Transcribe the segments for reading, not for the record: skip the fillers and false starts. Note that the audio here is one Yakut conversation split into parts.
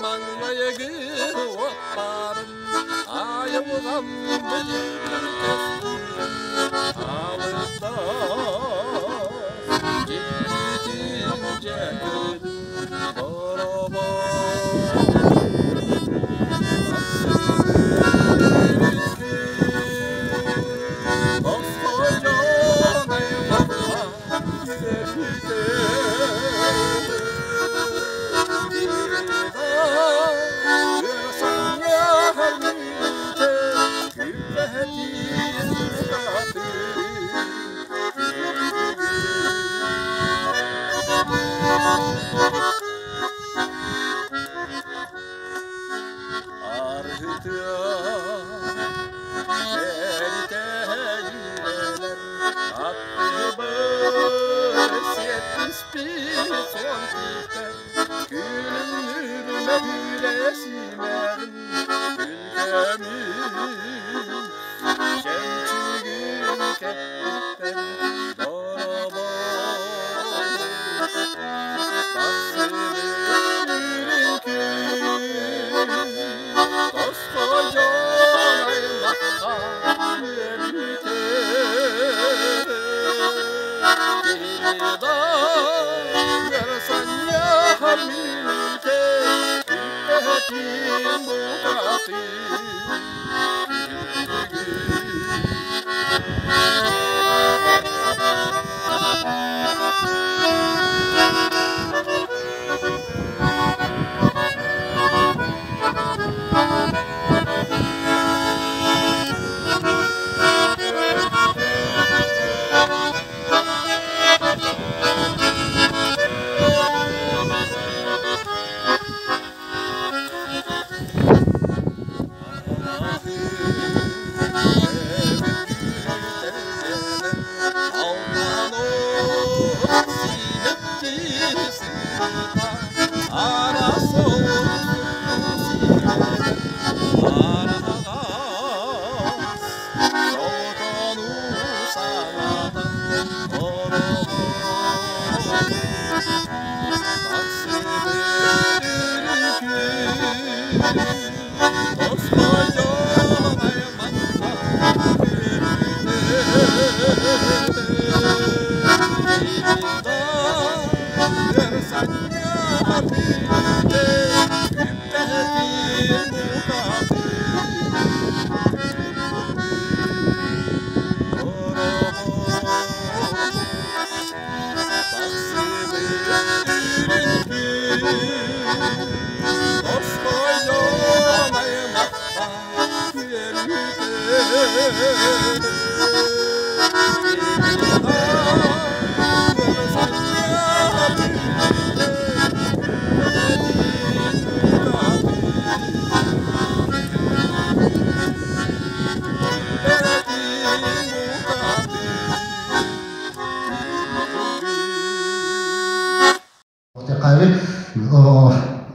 Маҥнайгы уоттарын айылҕам көстүүтүн алыстаас дьиктитин дьэ көрдүм доробоо.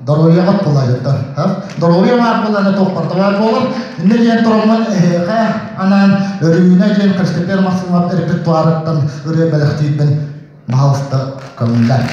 Доруобуйаҕыт буолаайыттар. Доруобуйа баар буоллаҕына туох барыта баар буолар. Иннэ диэн тураммын эһиэхэ анаан Өрүүнэ диэн Христофер Максимов репертуарыттан ырыа бэлэхтиирбин баһаалыста көҥүллэр.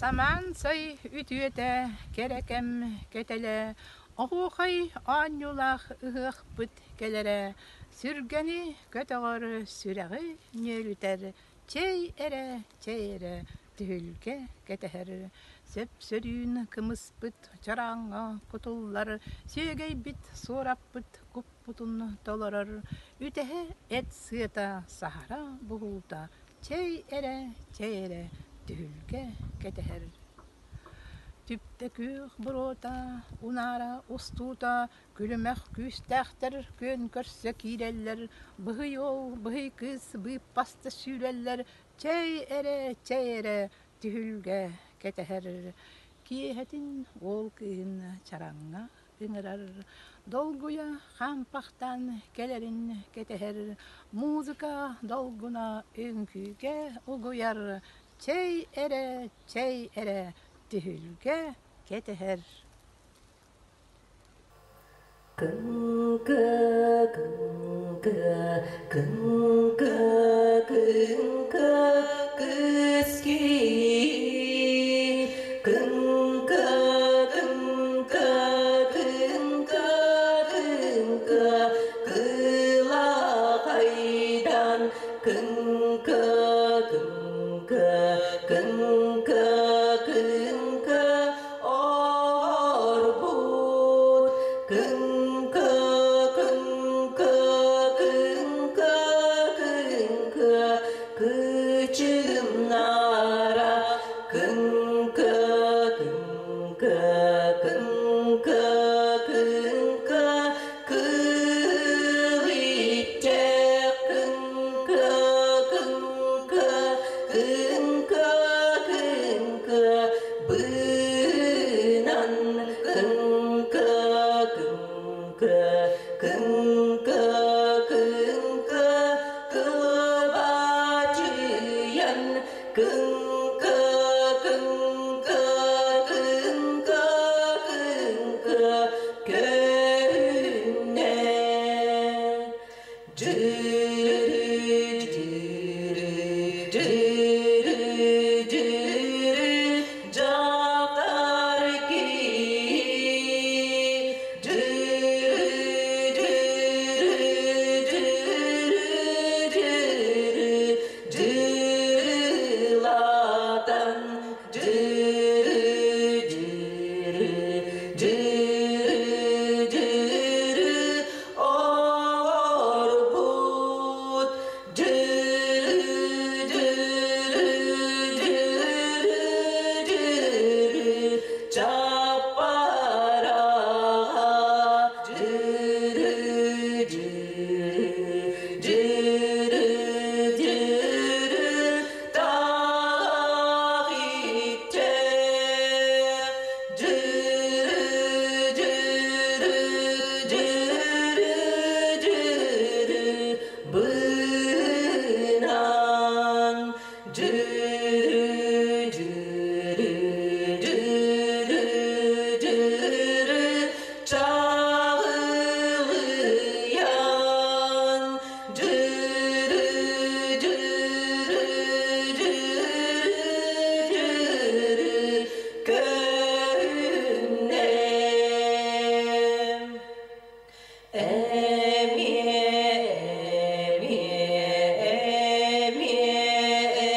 Самаан сай үтүөтэ, кэрэ кэм кэтэлэ, оһуохай оонньуулаах ыһыахпыт кэлэрэ, сүргэни көтөҕөр, сүрэҕи нүөлүтэр, чэй эрэ, чэй эрэ түһүлгэ кэтэһэр, сөп-сөрүүн кымыспыт чорооҥҥо кутуллар, сүөгэйбит суораппыт куппутун толорор, үтэһэ эт сыата саһара буһуута чэй эрэ, чэй эрэ түһүлгэ кэтэһэр. Түптэ күөх буруота, унаара устуута, күлүмэх күүстээхтэр күөн көрсө киирэллэр, быһый уол, быһый кыыс быыппаста сүүрэллэр, чэй эрэ, чэй эрэ түһүлгэ кэтэһэр. Киэһэтин уол кыыһын чараҥҥа ыҥырар, долгуйа хаампахтаан кэлэрин кэтэһэр, музыка долгуна үҥкүүгэ угуйар, чэй эрэ, чэй эрэ түһүлгэ кэтэһэр. Кыҥкы, кыҥкы, кыҥкы, кыҥкы, кыскин. Кыҥкы, кыҥкы, кыҥкы, кыҥкы, кылахайдан. Кыҥкы, кыҥкы, кыҥкы, кыҥкы, орбут. Кыҥкы, кыҥкы, кыҥкы, кыҥкы, кычымнара. Кыҥкы, кыҥкы, кыҥкы, кыҥкы, кылычча. Кыҥкы, кыҥкы, кыҥкы, кыҥкы, бынан. Кыҥкы, кыҥкы, кыҥкы, кыҥкы, кылбачыйан. Кыҥкы, кыҥкы, кыҥкы, кыҥкы, көһүннэ. Дьыры, дьыры, дьыры, дьыры, дьахтар киһи. Дьыры, дьыры, дьыры, дьыры, дьырылатан. Дьыры, дьыры, дьыры, дьыры, орбут. Дьыры, дьыры, дьыры, дьыры, чаппараҕа. Дьыры, дьыры, дьыры, дьыры, таах иччэх. Дьыры, дьыры, дьыры, дьыры, бынан. Дьыры, дьыры, дьыры, дьыры, чаҕылыйан. Дьыры, дьыры, дьыры, дьыры, көһүннэ. Эмиэ, эмиэ, эмиэ,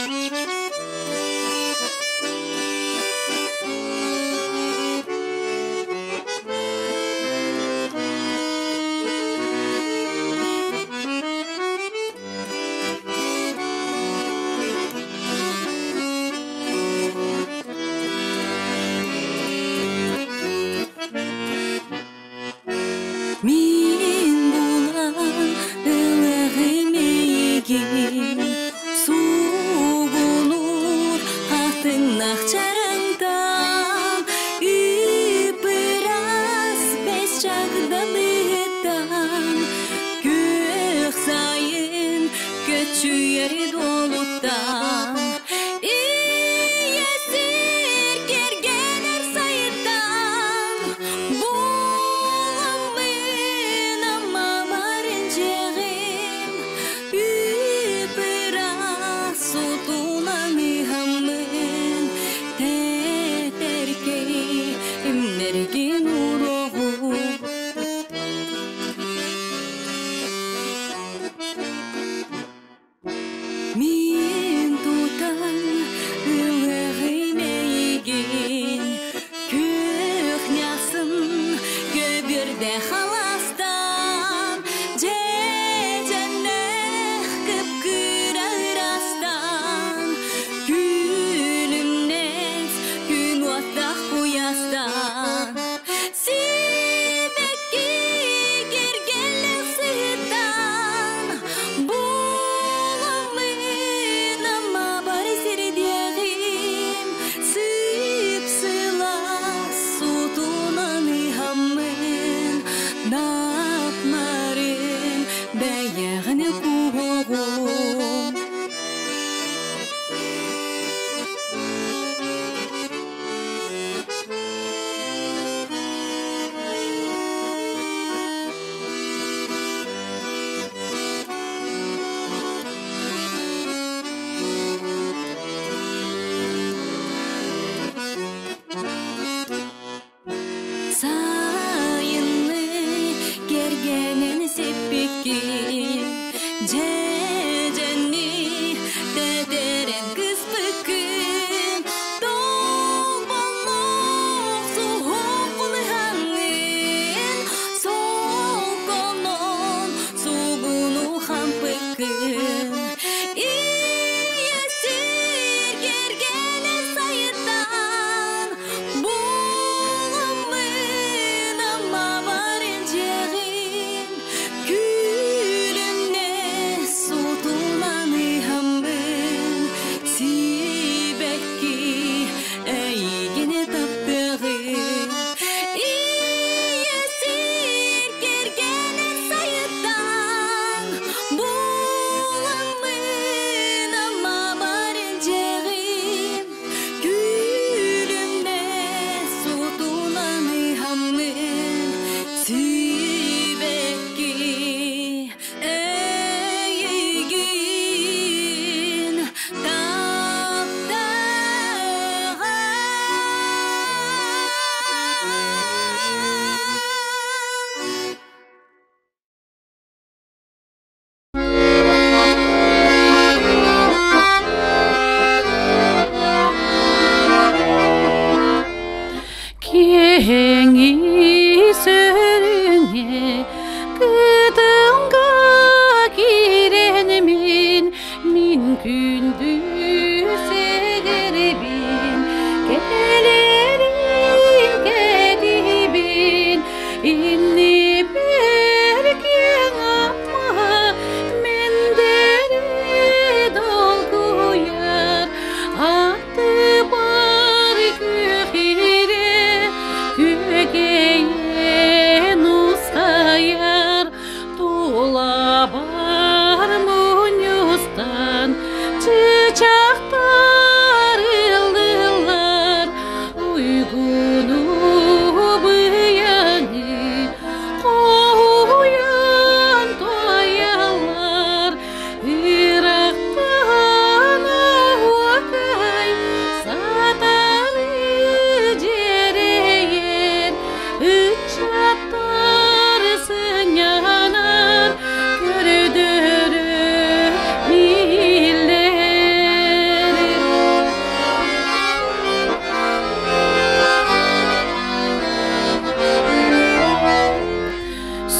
Мин булан ылыгым эйигин Сугунур атыңнах чараңтан Үп-ырас бэс чагдалыттан Күөх сайын көчүйер дуолуттан Ийесир кергенер сайыттан Буламын аммамарын жегим Үп-ырас сутунан ыһаммын Тетеркей имнерген урогу. Мин тутан ылыгым эйигин Күөх нясын көбүрдэ халастан Дьэдьэннэх кып-кыра ырастан Күлүмнэс күн уоттах куйастан Сибэкки кэргэллэх сыһыттан Буламмын аммабар сирдиэҕим Сып-сылаас сутунан ыһаммын.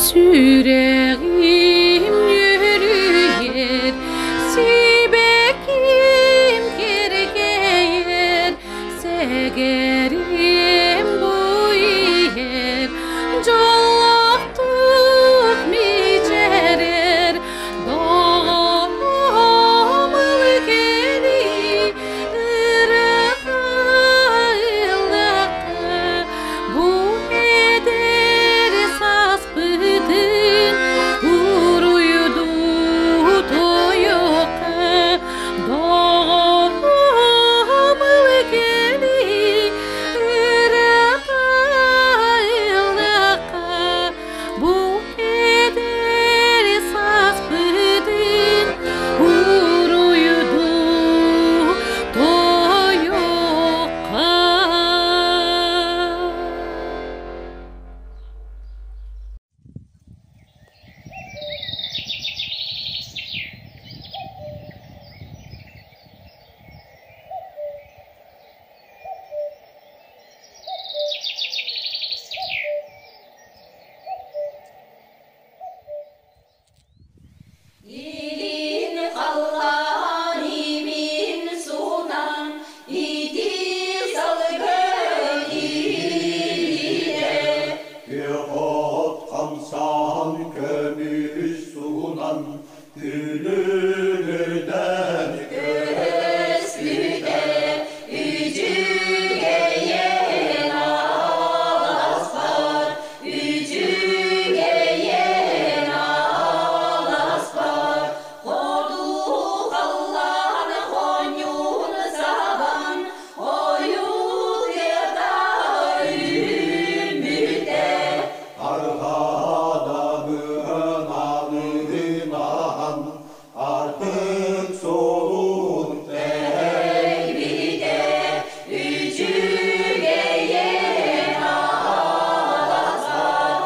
Сүрэҕим үөрүйэр, сибэкким кэргэйэр, сэгэрим бу иһэр, дьоллоохтук мичээрэр, доҕорум ылкэни ырыаҕа ыллахха, бу эдэр сааспытын уруйдуу туойуохха, доҕорум ылкэни ырыаҕа ыллахха, бу эдэр сааспытын уруйдуу туойуохха. Илин халлаан имин суунан ити салгын иһиитэ Күөх от хамсаан көмүс сугунан күлүмүрдэн Көспүтэ үчүгэйин аласпар, үчүгэйин аласпар, хоту халлаан хонньуун сабан, ойуутуйата үүммүтэ. Арҕаада быһаналынаан артык суолун Тэйбитэ үчүгэйин аласпар,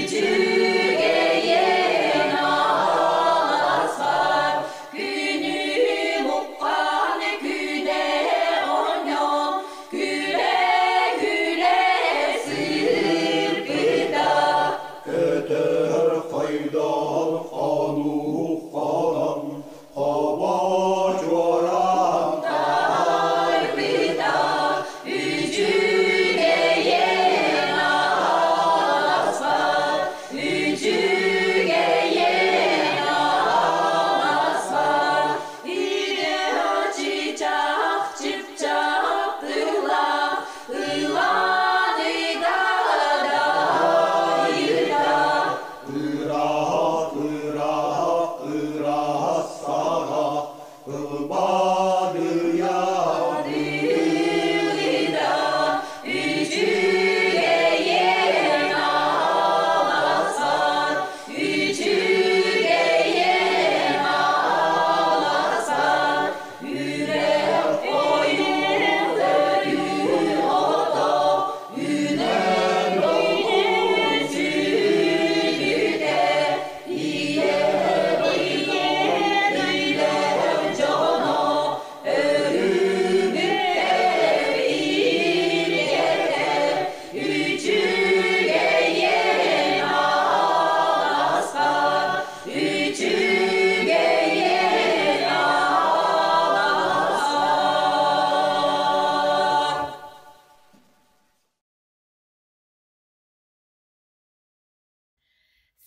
үчүгэйин аласпар, күнү муккан күнэ оонньоон, күлэ-күлэ сыппыта. Көтөр хойдон хонуу хонон хобо чуораан Тайпыта үчүгэйин аласпар, үчүгэйин аласпар, Илэ чычах чыпчах тыла, ыланыга дайыта. Ыраах ыраах ыраас саҕа ылбадыйа Дылыда үчүгэйин аласпар, үчүгэйин аласпар, үрэх ойуур өрүү ото, үнэн долгун сүлүтэ, ийэ дойдум дьоно өрүбүттэр илгэтэ, үчүгэйин аласпар, үчүгэйин аласпар.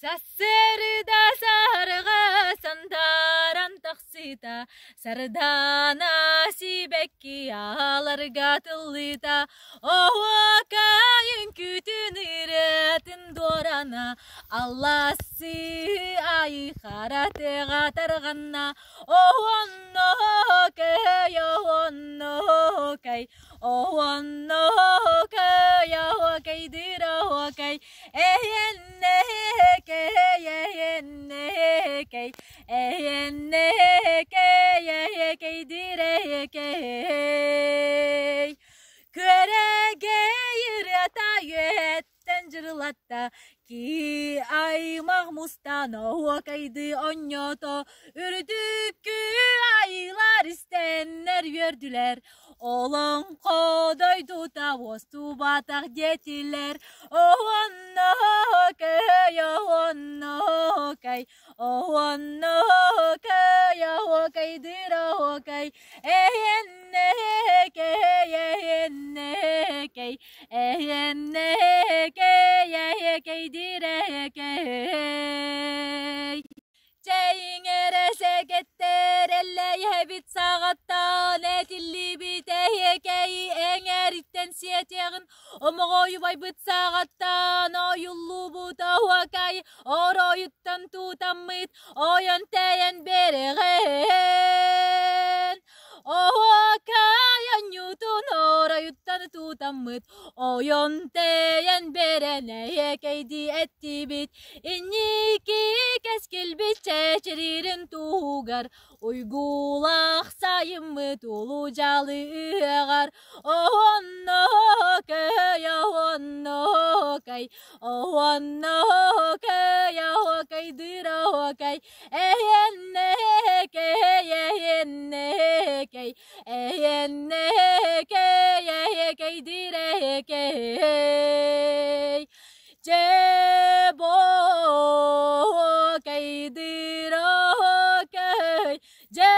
Сарсыарда саһарҕа сандааран тахсыыта, сардаана сибэкки ааларга тыллыыта, оһуокай үҥкүүтүн ырыатын дуорана, аллассыы айы хара тыаҕа тарҕанна, оһуоннокэй, оһуоннокэй, оһуоннокэй, оһуокайдыыр оһуокай, Эйэннэкэй, эйэннэкэй, эйэннэкэй, эйэкэйдиир эйэкэй. Күөрэгэй ырыата үөһэттэн дьырылатта, киһи аймах мустан оһуокайды онньото, үрдүкү айыылар истэннэр үөрдүлэр, Олоҥхо дойдута уостубатах диэтилэр, Оһуонно кэй, Оһуонно кэй, оһуокайдыыр оһуокай, эһиэннэ кэй, эһиэннэ кэй, эһиэннэ кэй, эһиэкэйдиир эһиэкэй. Чэйиҥ эрэ сэгэттэр эллэйэбит саҕаттан этиллибит эһиэкэйи эҥэриттэн сиэтиэҕин омоҕойубайбыт саҕаттан ойуллубут оһуокай оройуттан тутаммыт ойон тэйэн биэрэҕин оһуокай онньуутун оройуттан тутаммыт ойон тэйэн биэрэн эһиэкэйдии эттибит Инники кэскилбит чэчириирин туһугар уйгулаах сайыммыт улуу дьалы ыһыаҕар оһонно-кэй, оһонно-кэй, оһонно-кэй, оһокайдыыр оһокай, эһиэннэ-кэй, эһиэннэ-кэй, эһиэннэ-кэй, эһиэкэйдиир эһиэкэй. Дьэ бо-кэйдиир-кэй, дьэ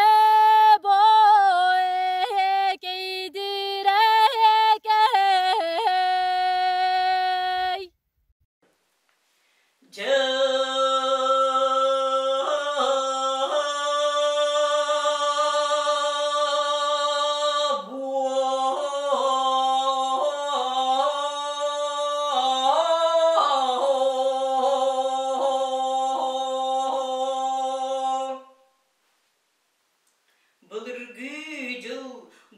бо-кэйдиир-кэй. Былыргы дьыл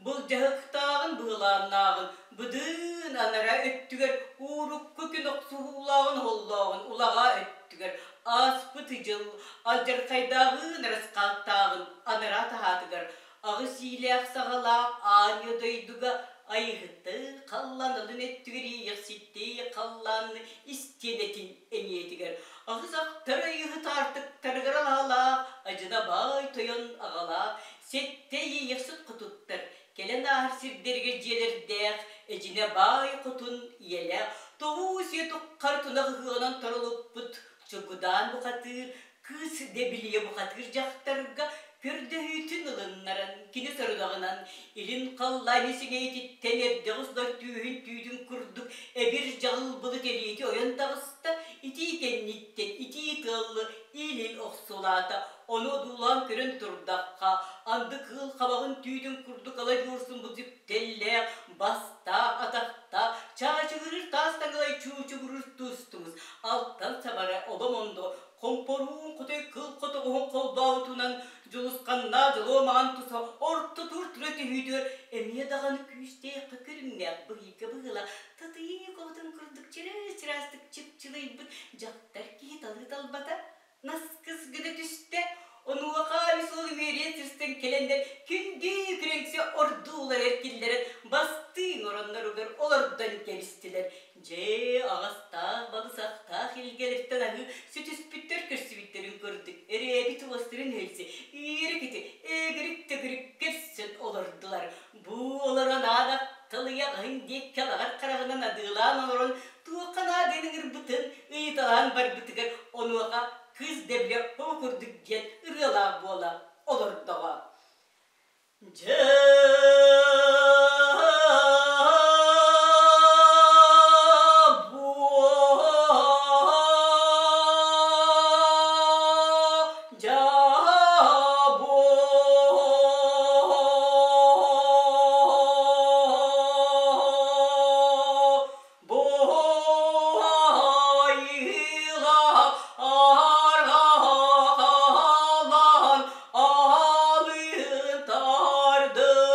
былдьаһыктааҕын быһылааннааҕын быдыын анараа өттүгэр урукку күн охсуһуулааҕын оһоллооҕун улаҕаа өттүгэр ааспыт дьыл алдьархайдааҕын арасхааттааҕын анараа таһаатыгар аҕыс иилээх саҕалаах аанньа дойдуга айыһыты халлаан алын өттүгэр иэйэхситтии халлаанны истиэнэтин эниэтигэр аҕыс ахтар айыһыт аартыктарыгар алаалаах адьына баай тойон аҕалаах сэттэ иэйэхсит хотуттар кэлэн ааһар сирдэригэр дьиэлэрдээх эдьинэ баай хотун ийэлээх тоҕуу сиэ туххар тунах ыһыаҕынан торолуппут чугудаан бухатыыр кыыс дэбилийэ бухатыыр дьахтарга көрдөһүүтүн ылыннаран кини сорудаҕынан илин халлаан сиҥэйититтэн эрдэҕис лор түүһүн түүтүн курдук эбир дьаҕыл былыт элиити ойон таҕыста итии кэнниттэн итии тыаллы илин охсулаата ону одуулаан көрөн турдахха анды кыыл хабаҕын түүтүн курдук ала дьуурсун бу түптэллээх бастаах атахтаах чаачыгырыыр таас таҥалай чуучугуруур тус-тумус алтан сабара олом-ондо хомпоруун хотой кыл хотоҕоһун холбообутунан дьулусханнаах дьолуо маҥан туса орто тур тура түһүүтүгэр эмиэ даҕаны күүстээххэ көрүҥнээх быһыыга быһыылаах татыйык оҕотун курдук чырыс-чыраастык чыпчылыйбыт дьахтар киһи талыы талбата наскыс гына түстэ онуоха үс уол үөрэн сырсан кэлэннэр күндү күрэҥсэ ордуулар эркиллэрин бастыҥ оронноругар олордон кэбистилэр Дьэ, аҕастаах, балысахтаах илгэлэртэн аһыы сүтүспүттэр көрсүбүттэрин көрдүк, эрээбит уостарын өлсө, үөрэ-көтө, эгирик-төгүрүк көрсөн олордулар. Бу олорон аан тылыйаҕаһын диэкки алаҕар хараҕынан адыылаан олорон туохха наадыйан ыҥырбытын ыйыталаан барбытыгар онуоха кыыс дэблэ ол курдук диэн ырыалаах буола олордоҕо. Дьэ Бу айыла арҕалан алын тардыһан.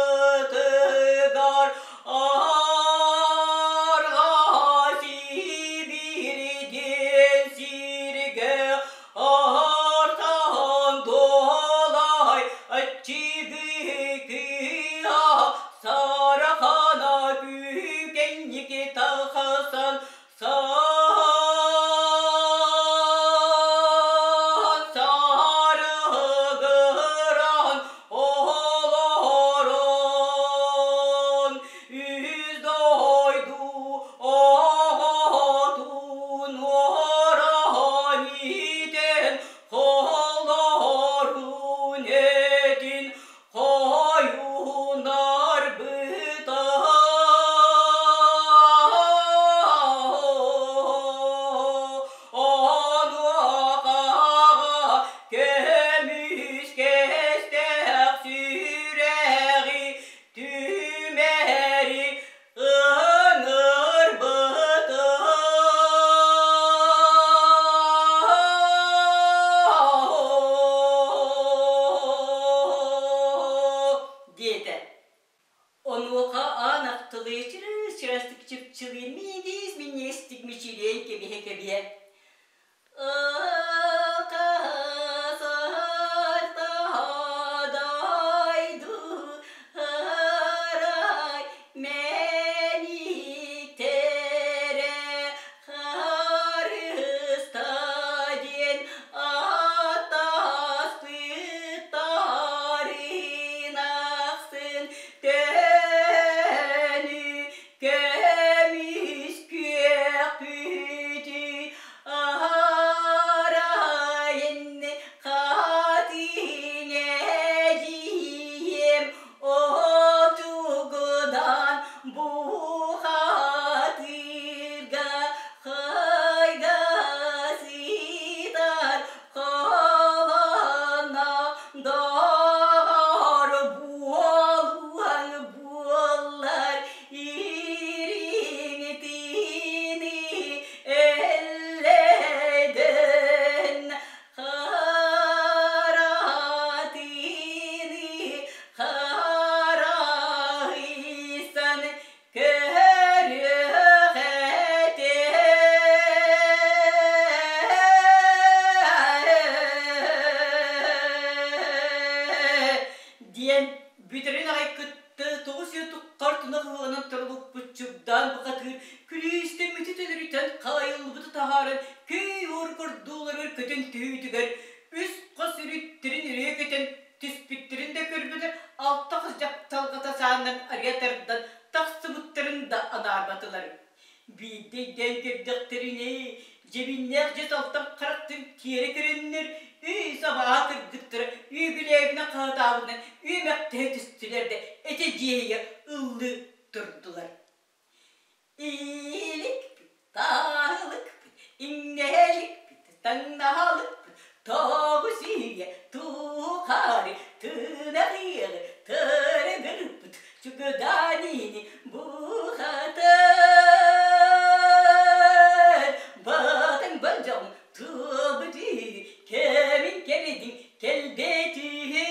кэбиһэ. Көмүс күөхпүтү арайын хатыҥ эдьиийим отугудан бухатыырга хайга сытар холоно доҕор буолуоҥ буоллар ириҥитини эллэйдэн харатыыны харайсан көрүөх этэ. Диэн бүтэрин аҕай кытта тоҕус үйэ туххар тунах ыһыаҕынан торолуппут чугдаан бухатыыр күлүүстэммити төлөрүтэн халайыллыбыты таһааран көй-уор кордууларыгар көтөн түһүүтүгэр үс хос үрүттэрин үрүө көтөн түспүттэрин да көрбөтөр алта хос дьапталҕата сааннан арыйа тардан тахсыбыттарын да анаарбатылар. Биирдэ өйдөөн көрдөхтөрүнэ, дьэбиннээх дьэс алтан харахтын тиэрэ көрөннөр, өй-сабаа кыргыттара үөгүлээбинэн хаһытаабытынан үөмэхтэһэ түстүлэр да этэ дьиэһийэ ыллыы турдулар. Ииликпит, таалыкпыт, иҥнэликпит, таҥнаһалыкпыт, тоҕус үйэ тухары тыынаҕыаҕы тырыгырбыт чугудаанини бухатар. Батаҥ болдьоҕум туолбут үһү, кэмин кэридиҥ кэлбэт үһү.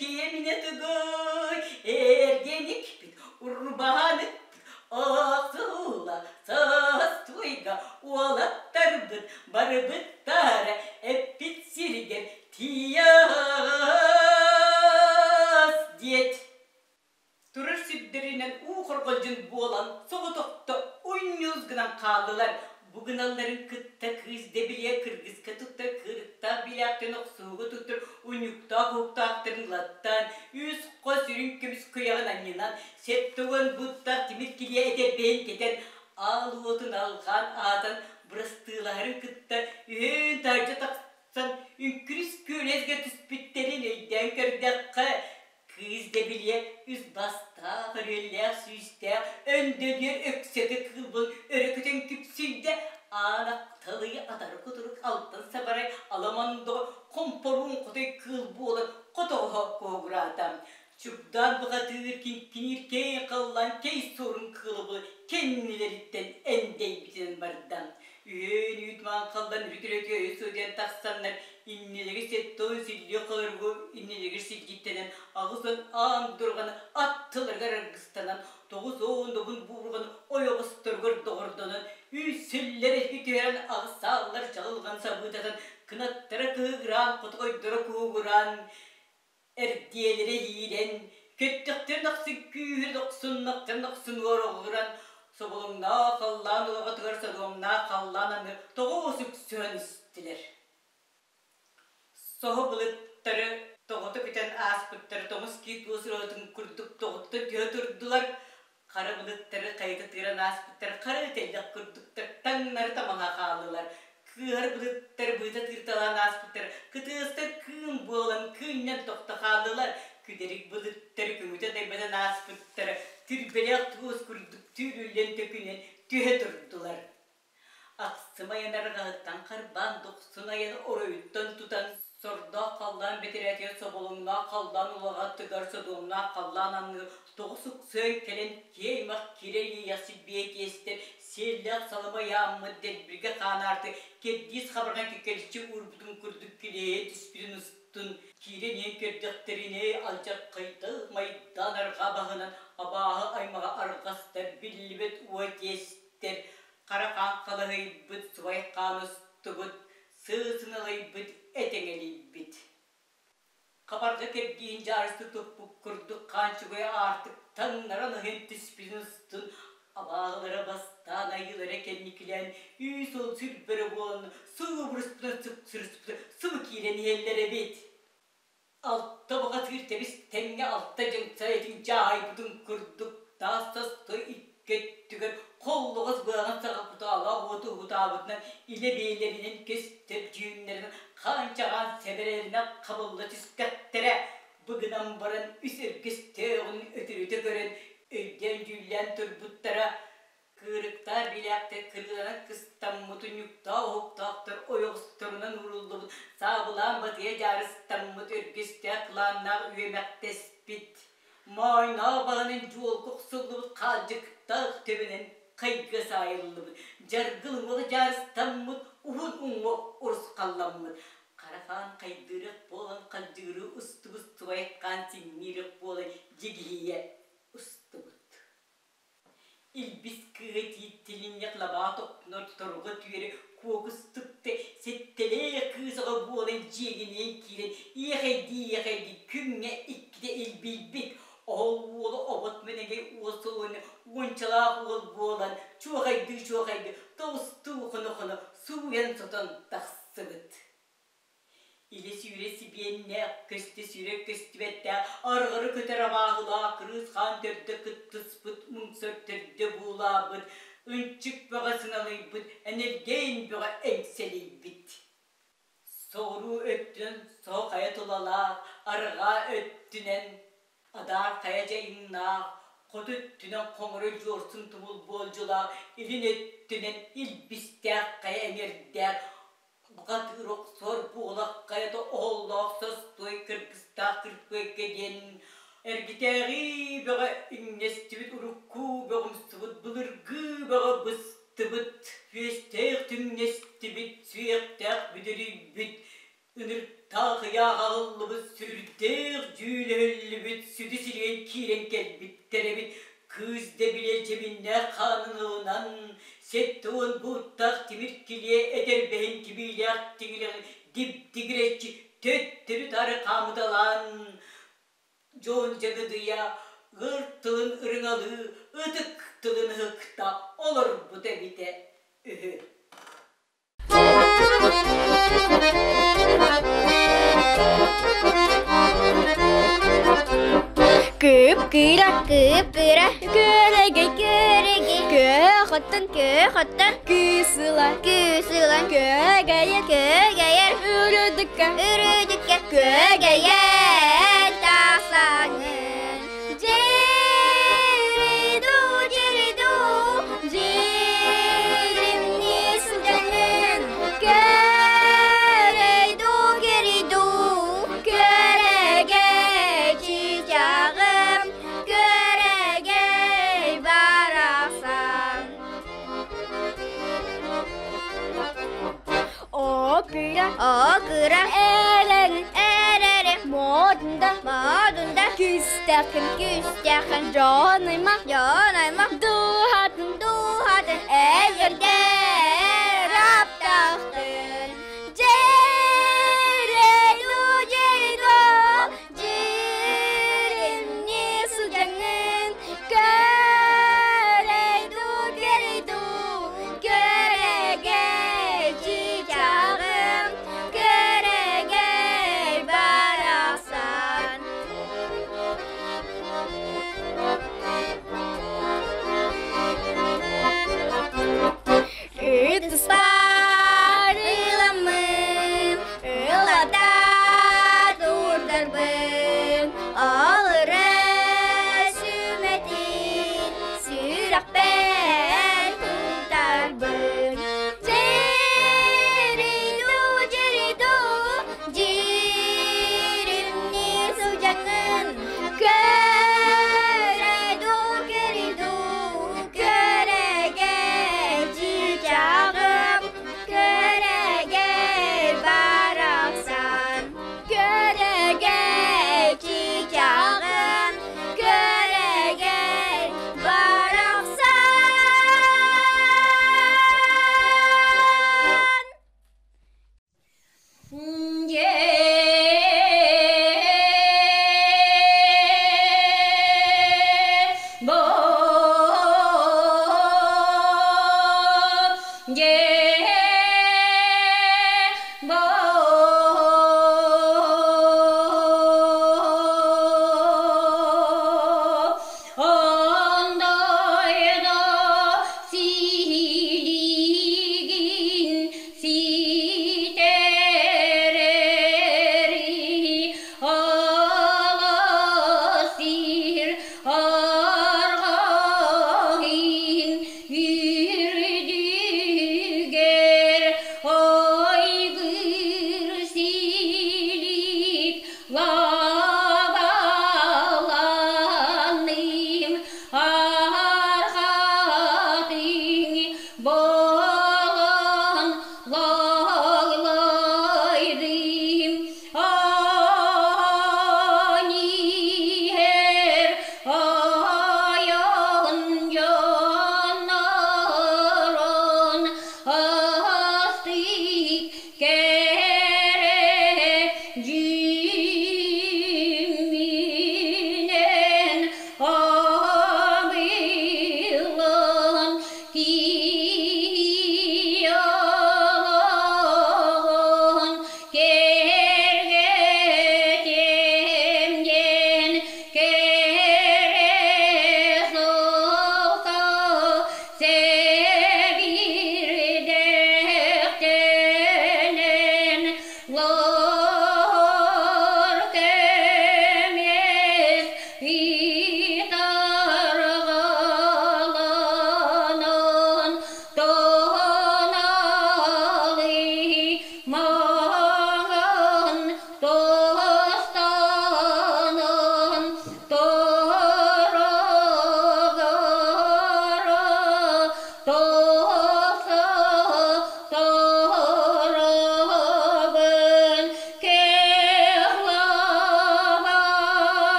Киэминэ тугуй, эргиэникпит, урбааныкпыт, охсула састуйга уолаттарбыт барыбыттара эппит сиригэр тиийэс диэт Турар сирдэринэн уу хорҕолдьун буолан соҕотохто унньуус гынан хааллылар. Бу гыналларын кытта кыыс дэбилийэ кыргыска туттар кыырыктаах билээхтэн охсуһууга туттар унньуктаах уһуктаахтарын ылаттаан, үс хос үрүҥ көмүс куйаҕын анньынан, 70 буттаах тимир килиэ этэрбэһин кэтэн, аал уотун алҕаан аатан бырастыылаһарын кытта үһүөн таһырдьа тахсан үҥкүрүс күөлэсгэ түспүттэрин өйдөөн көрдөххө, Кыыс дэбилийэ үс бастаах, өрүөллээх сүүстээх, өндөлүөр өксөкө кыылбын өрө көтөн күпсүйдэ, аан атталыы атары кутурук алтан сабарай аламандоҕо хомпоруун хотой кыыл буолан хотоҕоһо куһугураата. Чугдаан бухатыыр киҥкиниир кэй халлаан кэй суорун кыылы кэннилэриттэн эндэйбитинэн барда. Үһүөн үүт маҥхаллан үрүт-үрүтү өйү сылдьан тахсаннар иннилэри сеттон силлиэ холоргу иннилэри силгиттэнэн 80 аан дурҕаны аттыларыгар аргыстанан 90 добун буурҕаны ойоҕосторугар доҕордонон үс сүллэр эки түһэрэн аҕысааллар чаҕылҕан сабыытатан кынаттара кыһыгыраан хотоҕойдоро куһугураан Эрдиэлэрэ иирэн, көттөхтөрүн ахсын күүһүн охсуннахтарын ахсын уоруҕуран, соболоҥноох халлаан улаҕатыгар содуомнаах халлаан аны тоҕо сүксүһэн истилэр. Соһо былыттары тоҕото көтөн ааспыттары тоҥус киит туос ырыатын курдук тоҕутта түһэ турдулар, хара былыттары хайыта тыыран ааспыттар хара тэллэх курдуктар таҥнары тамаҥа хааллылар кыыһар былыттар быыта тыырталаан ааспыттар кытыастар кыым буолан кыынньан тохто хааллылар күдэрик былыттары көҥүтэ дайбатан ааспыттара түрбэлээх туос курдук түүрүллэн төкүнэн түһэ турдулар Ахсым айан арҕаһыттан харбаан, дохсун айаны оройуттан тутан, сордоох халлаан бэтэрээтигэр соболоҥноох халлаан улаҕа тыгар содуомнаах халлаан анныгар тоҕус уксуйан кэлэн киэймэх кирэ иэйэхсит биэ тиэстэр сиэллээх салама ыйааммыт дэлбиргэ хаанаарты кэрдиис хабарҕа кэккэличчи уурбутун курдук килиэйэ түспүтүн устун киирэн иһэн көрдөхтөрүнэ алдьархайдаах майдаан арҕаа баһынан абааһы аймаҕа арҕастар биллибэт уо тиэстэр. Хара хаан халыһыйбыт, субай хаан устубут, сыысыналыйбыт, этэҥэлийбит. Хабарҕа кэрдииһин дьаарысты туппут курдук хаанчыгай аартык таҥнаран ыһан түспүтүн устун абааһылара бастаан айыылара кэнникилээн үүс ол сүрбэрэ буолан субуруспутун суксуруспутун субу киирэн иһэллэр эбит. Алта бухатыыр тэбис тэҥҥэ алта дьаҥсайытын дьаһайбытын курдук таас состой икки өттүгэр холлоҕос быаҕын саҕа кутаалаах уоту уһутаабытынан илэ бэйэлэринэн көстөр дьүүннэринэн хаанчаҕаан сэбэрэлэринэн хабылла түстэхтэрэ. Бу гынан баран үс өргөстөөҕүн өтөрүтэ көрөн өйдөөн-дьүүллээн турбуттара. Кыырыктаах билээхтэр кырыыланан кыстаммыт унньуктаах уһуктаахтар ойоҕосторунан ууруллубут саабылаан батыйа дьаарыстаммыт өргөстөөх кылааннаах үөмэхтэспит моойноох баһынан дьуолка охсуллубут хаалдьыктаах төбөнөн хайга саайыллыбыт дьаргыл уҥуох дьаарыстаммыт уһун уҥуох урусхалламмыт хара хаан хайдыырах буолан халдьыыры устубут субай хаан синньиирэх буолан дьигиһийэ устубут. Илбис кыыһа тииттилинньэх лабаа тохтунар торго түөрэ куокустукта сэттэлээх кыыс оҕо буолан дьиэгиниэн киирэн иэхэйдии-иэхэйдии күҥҥэ иккитэ илбийбит. Оһол уола обот мэнэгэй уол солуону уончалаах уол буолан чуохайдыы-чуохайдыы тоҕустуу хоно-хоно сууйан-сотон тахсыбыт. Илэ сүүрэ сибиэннээх, көстө сүүрэ көстүбэттээх, арҕары көтөр абааһылаах кырыыс хаан төрдө кыттыспыт, муҥсар төрдө буулаабыт, ынчык бөҕө сыналыйбыт, энэлгэйин бөҕө эҥсэлийбит. Соҕуруу өттүнэн соһо хайа тулалаах, арҕаа өттүнэн адаар хайа дьайыҥнаах, хоту өттүнэн хоҥоро дьуорсун тумул буолдьулаах, илин өттүнэн илбистээх хайа эҥэрдээх, Бухатыыр охсор буолах хайата оһоллоох состуой кыргыстаах кырпыайка диэн эргитээҕи бөҕө иҥнэстибит урукку бөҕүмсубут былыргы бөҕө быстыбыт түөстээх түҥнэстибит сүһүөхтээх бүдүрүйбүт ынырыктаах ыйаах аҕыллыбыт сүрдээх дьүүлэһиллибит сүдү сириэн киирэн кэлбиттэр эбит. Кыыс дэбилэ дьэбиннээх хаанын ылынан 70 бууттаах тимир килиэ этэрбэһин тибиилээх тиҥилэҕин дибдигирэччи төттөрү-таары хаамыталаан дьон дьагыдыйа ыр тылын ырыҥалыы ытык тылын ыһыкта олорбут эбитэ үһү. Кып-кыра, кып-кыра, көрөгөй, көрөгөй, көх оттон, көх оттон, кыысыла, кыысыла, көгөйөр, көгөйөр, үрүдүккэ, үрүдүккэ, көгөйөр тахсаҥын. Дьириду, дьириду, дьиримни сылдьаҥын, көрөйду, көрөйду, көрөгөй чыычааҕым, көрөгөй барахсан. О кыра, о кыра, эрэрин, эрэрин, модунда, модунда, күстэхин, күстэхин, дьон аймах, дьон аймах, дууһатын, дууһатын, эйэрдэр аптахтын. Дьириду, дьириду, дьиримни сылдьаҥын, көрөйду, көрөйду, көрөгөй чыычааҕым, көрөгөй барахсан. Ытыспар ыламмын, ылата турдарбын, ол ыры сүмэтин сүрэхпэр тутарбын. Дьириду, дьириду, дьиримни сылдьаҥын, көрөйду, көрөйду, көрөгөй чыычааҕым, көрөгөй барахсан, көрөгөй чыычааҕым, көрөгөй барахсан.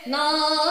No.